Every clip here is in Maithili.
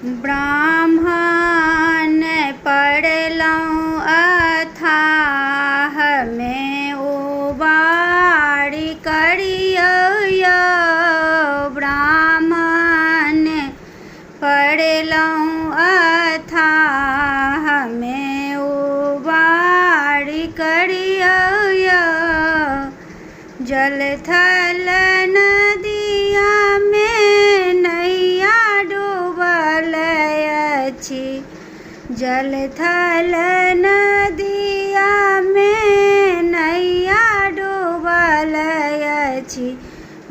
ब्राह्मण पड़लहुँ अथाहमे उबारि करियौ यौ ब्राह्मण पड़लहुँ अथाहमे उबारि करियौ यौ जल थल नदियामे नैया डूबल अछि जल थल नदियामे नैया डूबल अछि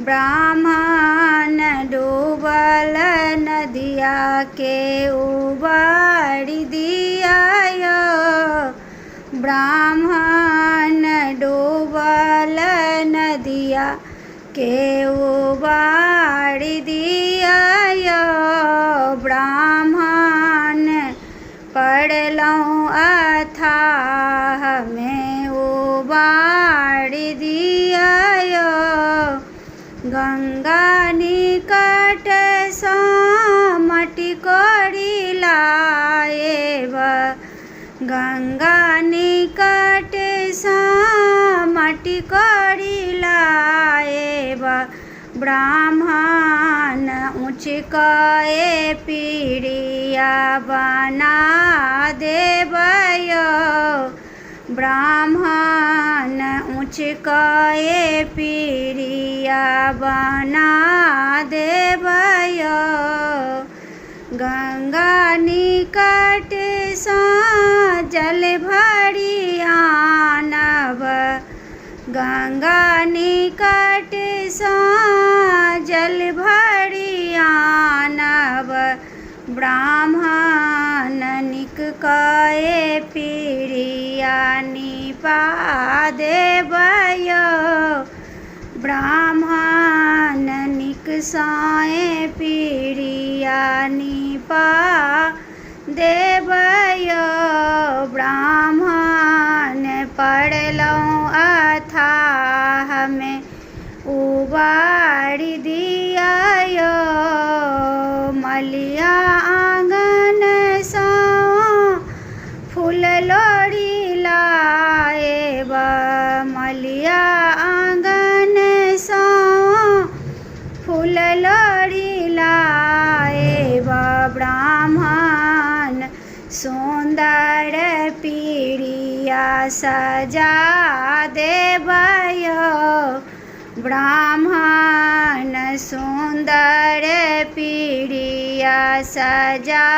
ब्राह्मण डूबल नदियाके उबारि दिअ यौ ब्राह्मण डूबल नदिया के उबारि दिअ यौ ब्राह्मण पड़लहुँ अथाहमे उबारि दिअ यौ गंगा निकटसँ मटिकोरी लाएब गंगा निकटसँ मटिकोरी लाएब ब्राह्मण ऊँच कए पीड़िया बना देब यौ ब्राह्मण ऊँच कए पीड़िया बना देब यौ गंगा निकटसँ जल भरि आनब गंगा निकटसँ जल भरि आनब ब्राह्मण नीक कए पीड़िया निपा देब यौ ब्राह्मण नीक साँए पीड़िया निपा देब यौ ब्राह्मण पड़लहुँ अथाहमे उबारि दिअ यौ मलिया आँगनसँ फूल लोढ़ी लाएब मलिया आँगनसँ फूल लोढ़ी लाएब ब्राह्मण सुन्दर पीड़िया सजा देब यौ ब्राह्मण सुन्दर पीड़िया सजा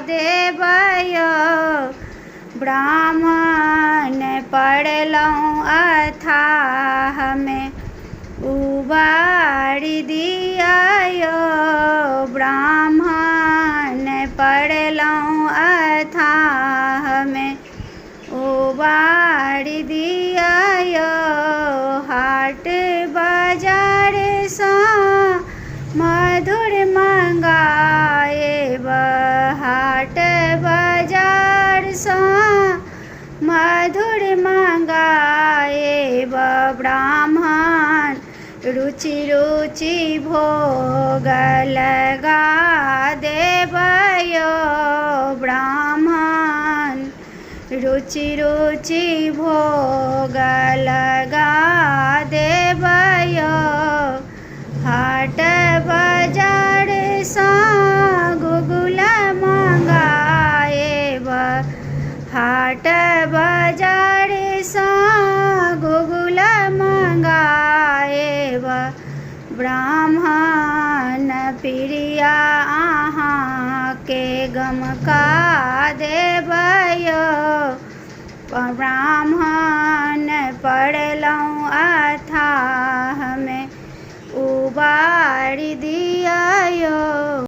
देब यौ ब्राह्मण पड़लहुँ अथाहमे उबारि दिअ यौ ब्राह्मण पड़लहुँ अथाहमे उबारि दिअ यौ हाट बाजारसँ मधुर मङ्गाएब हाट बाजारसँ मधुर मङ्गाएब ब्राह्मण रुचि रुचि भोग लगा देब यौ ब्राह्मण रुचि रुचि भोग लगा देब यौ हाट बाजारसँ गुगुल मङ्गाएब हाट बाजारसँ गुगुल मङ्गाएब ब्राह्मण प्रिया अहाँके गमका देब यौ ब्राह्मण